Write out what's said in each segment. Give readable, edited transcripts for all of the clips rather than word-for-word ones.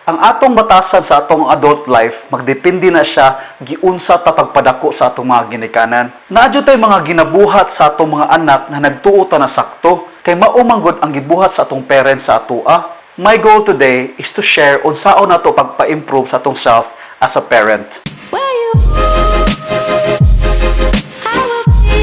Ang atong batasan sa atong adult life, magdepende na siya giunsa ta pagpadako sa atong mga ginikanan. Naa jud tay mga ginabuhat sa atong mga anak na nagtuo ta na sakto, kay mao man gud ang gibuhat sa atong parents sa atoa. My goal today is to share unsaon nato pagpa-improve sa atong self as a parent. Where you I will be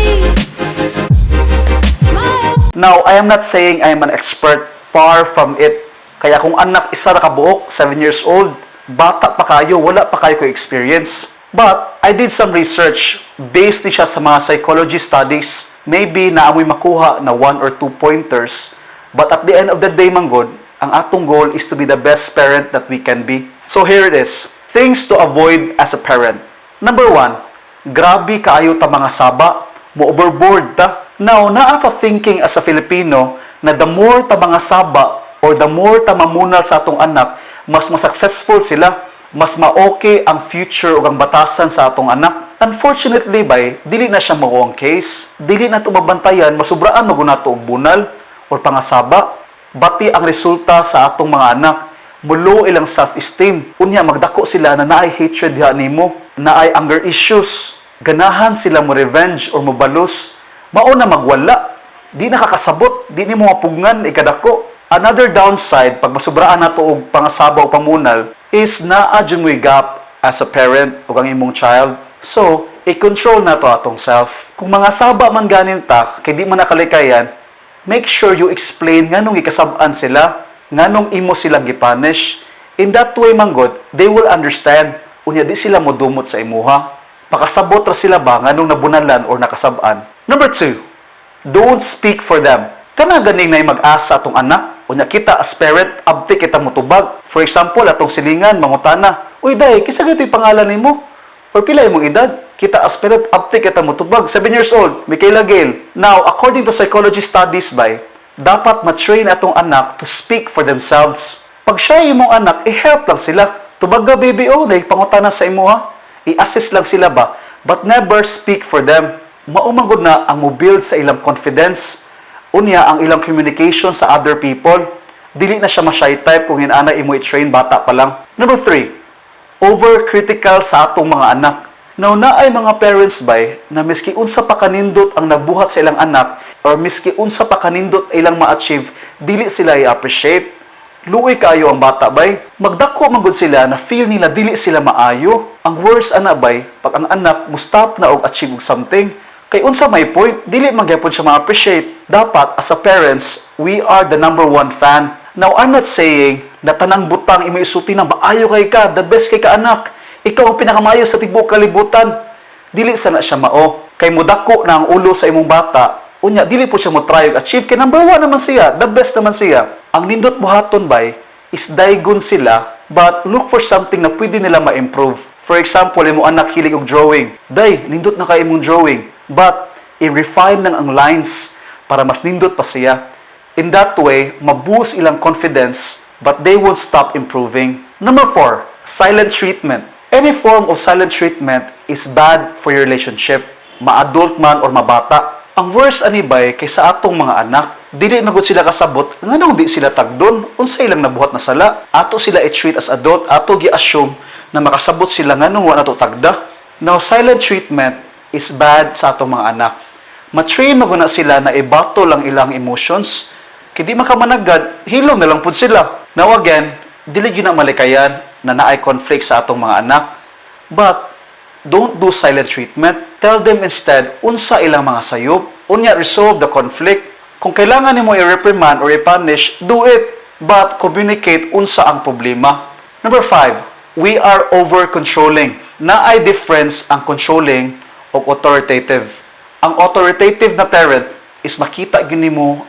my Now, I am not saying I am an expert. Far from it. Kay akong anak, isa ra ka buok, 7 years old. Bata pa kayo, wala pa kayo ko experience. But I did some research. Based ni siya sa mga psychology studies. Maybe naa moy makuha na one or two pointers. But at the end of the day, manggod, ang atong goal is to be the best parent that we can be. So here it is. Things to avoid as a parent. Number one, grabe kaayo ta mangasaba, mo overboard ta. Now, naa ta thinking as a Filipino na the more ta mangasaba or the more ta mamunal sa atong anak, mas ma-successful sila, mas ma-okay ang future ug ang batasan sa atong anak. Unfortunately, bay, dili na siya mao ang case. Dili na to mabantayan, masubraan man gud nato og bunal or pangasaba. Bati ang resulta sa atong mga anak, mulo ilang self-esteem. Unya magdako sila na naay hatred diha nimo, naay anger issues. Ganahan sila mo revenge or mobalos. Mao na magwala. Di nakakasabot, di nimo mapugngan ikadako. Another downside pag masubraan nato og pangasaba o pamunal is naa jud mo'y gap as a parent ug ang imong child. So, i-control nato atong self. Kung mangasaba man ganin ta, kay di man nakalikayan, make sure you explain nganong gikasab-an sila, nganong imo silang gipunish. In that way, manggod, they will understand. Unya di sila modumot sa imuha. Pakasabot ra sila ba nganong nabunalan or nakasab-an. Number two, don't speak for them. Kana ganing na mag-asa atong anak, unya kita as parent, abti kita motubag. For example, atong silingan, mangutana, "Uy day, kinsa gani pangalan nimo? Or pila imong edad?" Kita as parent, abti kita motubag. 7 years old, Michaela Gale. Now, according to psychology studies bay, dapat ma-train atong anak to speak for themselves. Pag siya imong anak, i-help lang sila. "Tubaga, baby, oh, pangutana sa imo ha." I-assist lang sila ba, but never speak for them. Mao man gud na ang mo-build sa ilang confidence. Unya ang ilang communication sa other people. Dili na siya ma-shy type kung inana imo i-train bata pa lang. Number three, overcritical sa atong mga anak. Now, naay mga parents bay na miski unsa pa kanindot ang nabuhat sa ilang anak or miski unsa pa kanindot ilang ma-achieve, dili sila i-appreciate. Luoy kayo ang bata bay. Magdako man gud sila na feel nila dili sila maayo. Ang worst ana bay, pag ang anak mo stop na og achieve og something, kay unsa may point, dili man gyapon siya ma-appreciate. Dapat as a parents, we are the number one fan. Now, I'm not saying na tanang butang imo isulti na maayo kay ka, the best kay ka anak. Ikaw ang pinakamaayo sa tibuok kalibutan. Dili sana siya mao. Kay mudako na ang ulo sa imong bata, unya dili po siya mo try og achieve kay number one naman siya, the best naman siya. Ang nindot buhaton bay is daygon sila but look for something na pwede nila ma-improve. For example, imo anak hilig og drawing. "Day, nindot na kay imong drawing." But i-refine lang ang lines para mas nindot pa siya. In that way, ma-boost ilang confidence but they won't stop improving. Number four, silent treatment. Any form of silent treatment is bad for your relationship, ma-adult man or mabata. Ang worst ani bay kay sa atong mga anak, dili man gud sila kasabot nganong di sila tagdon, unsa ilang nabuhat na sala. Ato sila i-treat as adult, ato gi-assume na makasabot sila nganong wa nato tagda. Now, silent treatment is bad sa atong mga anak. Ma-train mo na sila na i-battle ang ilang emotions. Kay di makamanagad, hilom na lang pud sila. Now again, dili gyud na malikayan na naay conflict sa atong mga anak. But don't do silent treatment. Tell them instead unsa ilang mga sayop. Unya resolve the conflict. Kung kailangan nimo i-reprimand or i-punish, do it. But communicate unsa ang problema. Number five, we are over-controlling. Naay difference ang controlling o authoritative. Ang authoritative na parent is makita gyud nimo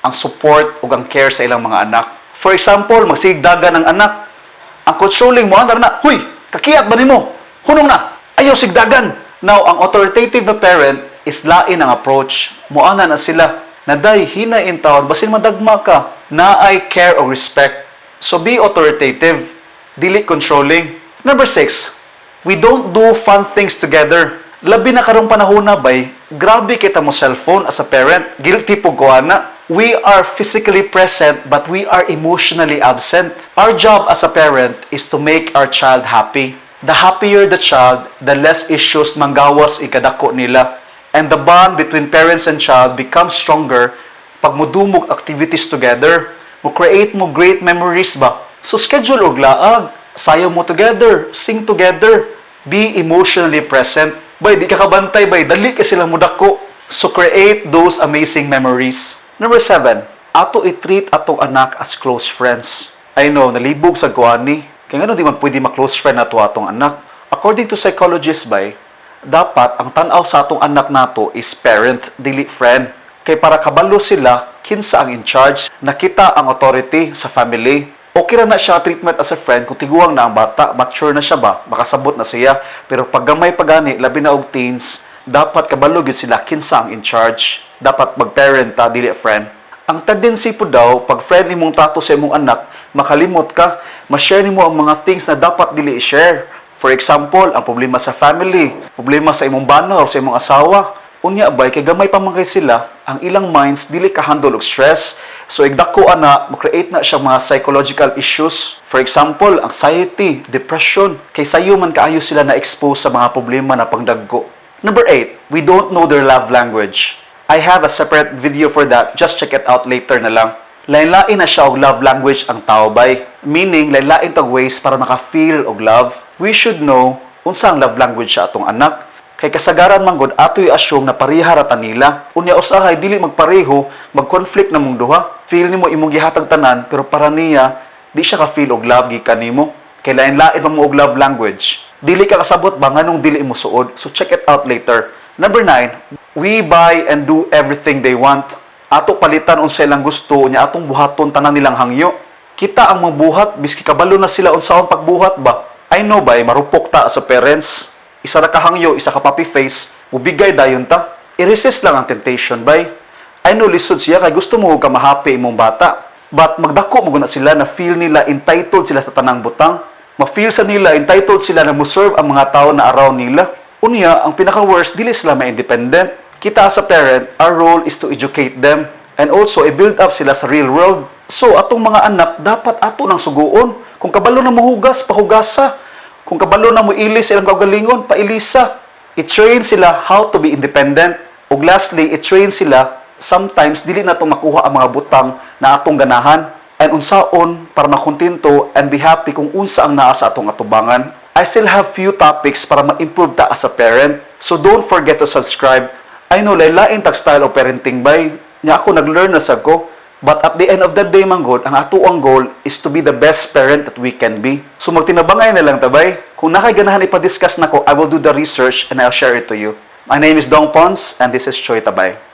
ang support ug ang care sa ilang mga anak. For example, magsigdagan ang anak. Ang controlling mo, andar na, "Huy, kakiyat ba nimo? Hunong na, ayaw sigdagan." Now, ang authoritative na parent is lain ang approach. Moana na sila, na, "Day, hinay intawon, basin madagma ka." Naay care or respect. So be authoritative, dili controlling. Number six, we don't do fun things together. Labi na karong panahon na bay, grabe kita mo cellphone as a parent. Guilty po ko ana. We are physically present but we are emotionally absent. Our job as a parent is to make our child happy. The happier the child, the less issues manggawas ikadako nila. And the bond between parents and child becomes stronger pag modo mo'g activities together. Mo create mo great memories ba? So schedule og laag, sayaw mo together, sing together, be emotionally present. Bay, di ka kabantay bay, dali kay sila mudako. So create those amazing memories. Number 7, ato i-treat atong anak as close friends. I know, nalibog sa ko ani. Kaya ngano di man pwede ma-close friend nato atong anak? According to psychologists bay, dapat ang tan-aw sa atong anak nato is parent, dili friend. Kay para kabalo sila, kinsa ang in charge, nakita ang authority sa family. Okay ra na siya treatment as a friend kung tiguang na ang bata, mature na siya ba, makasabot na siya. Pero pag gamay pa gani, labi na og teens, dapat kabalo gyud sila kinsa ang in charge. Dapat mag-parent ta, dili friend. Ang tendency po daw, pag friend imong tato sa imong anak, makalimot ka, ma-share nimo ang mga things na dapat dili i-share. For example, ang problema sa family, problema sa imong bana or sa imong asawa. Unya bay, kay gamay pa man kay sila, ang ilang minds dili ka handle og stress. So igdako ana, mo-create na siya mga psychological issues. For example, anxiety, depression. Kay sayo man kaayo sila na expose sa mga problema na pangdagko. Number 8, we don't know their love language. I have a separate video for that. Just check it out later na lang. Lain-lain na siya og love language ang tao bay. Meaning, lain-lain tag ways para maka-feel og love. We should know unsa ang love language sa atong anak. Kay kasagaran man gud ato'y assume na pareha ra ta nila. Unya usahay dili magpareho, mag-conflict na mong duha. Feel nimo imong gihatag tanan, pero para niya di siya ka-feel og love gikan nimo. Kay lain-lain man mo og love language. Dili ka kasabot ba nganong dili mo suod. So check it out later. Number 9, we buy and do everything they want. Ato palitan unsa ilang gusto nya atong buhaton tanan nilang hangyo. Kita ang magbuhat biski kabalo na sila unsaon pagbuhat ba. I know bay, marupok ta sa parents. Isa ra ka hangyo, isa ka puppy face, mubigay dayon ta. I-resist lang ang temptation bay. I know lisod siya kay gusto mo ka mahappy imong bata. But magdako mo na sila na feel nila entitled sila sa tanang butang. Ma-feel sa nila entitled sila na mo-serve ang mga tao na around nila. Unya, ang pinaka-worst, dili sila ma-independent. Kita as a parent, our role is to educate them and also i-build up sila sa real world. So, atong mga anak, dapat ato nang suguon. Kung kabalo na mohugas, pahugasa. Kung kabalo na mo ilis ilang kaugalingon, pailisa. I-train sila how to be independent. Ug lastly, i-train sila sometimes dili na to makuha ang mga butang na atong ganahan and unsaon para makontento and be happy kung unsa ang naa sa atong atubangan. I still have few topics para ma-improve ta as a parent. So don't forget to subscribe. I know lain tag style of parenting bay. Nya ako nag-learn na sad ko. But at the end of the day, man gud, ang atoang goal is to be the best parent that we can be. So magtinabangay na lang ta bay. Kung naa kay ganahan ipa-discuss nako, I will do the research and I'll share it to you. My name is Dong Pons and this is Choi Tabay.